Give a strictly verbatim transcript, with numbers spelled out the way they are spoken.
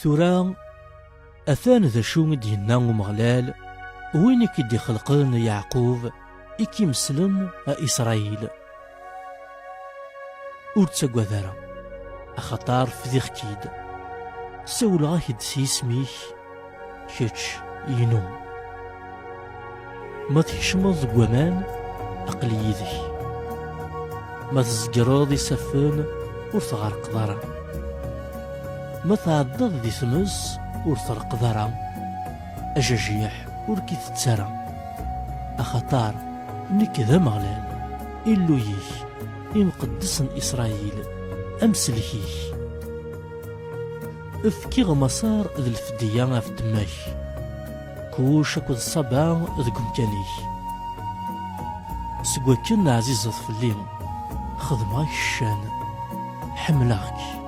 Tura, atan d acu i d-yenna Umeɣlal, win i k-id-ixelqen a Yeɛqub, i k-imeslen a Isṛayil. Ur ttagad ara, axaṭer fdiɣ-k-id. Ssawleɣ-ak-d s yisem-ik, kečč inu. Ma tkecmeḍ deg waman, aql-i yid-k. Ma tzegreḍ isaffen, ur tɣerqeḍ ara. Ma tɛeddaḍ di tmes, ur treqqeḍ ara. Ajajiḥ ur k-itett ara. Axaṭer nekk d Ameɣlal, Illu-yik, Imqeddes n Isṛayil, amsellek-ik. Fkiɣ Maṣer d lfedya ɣef ddemma-k, Kuc akked Ṣaba deg umkan-ik. Seg wakken ɛzizeḍ fell-i, xedmeɣ-ak ccan, ḥemmleɣ-k.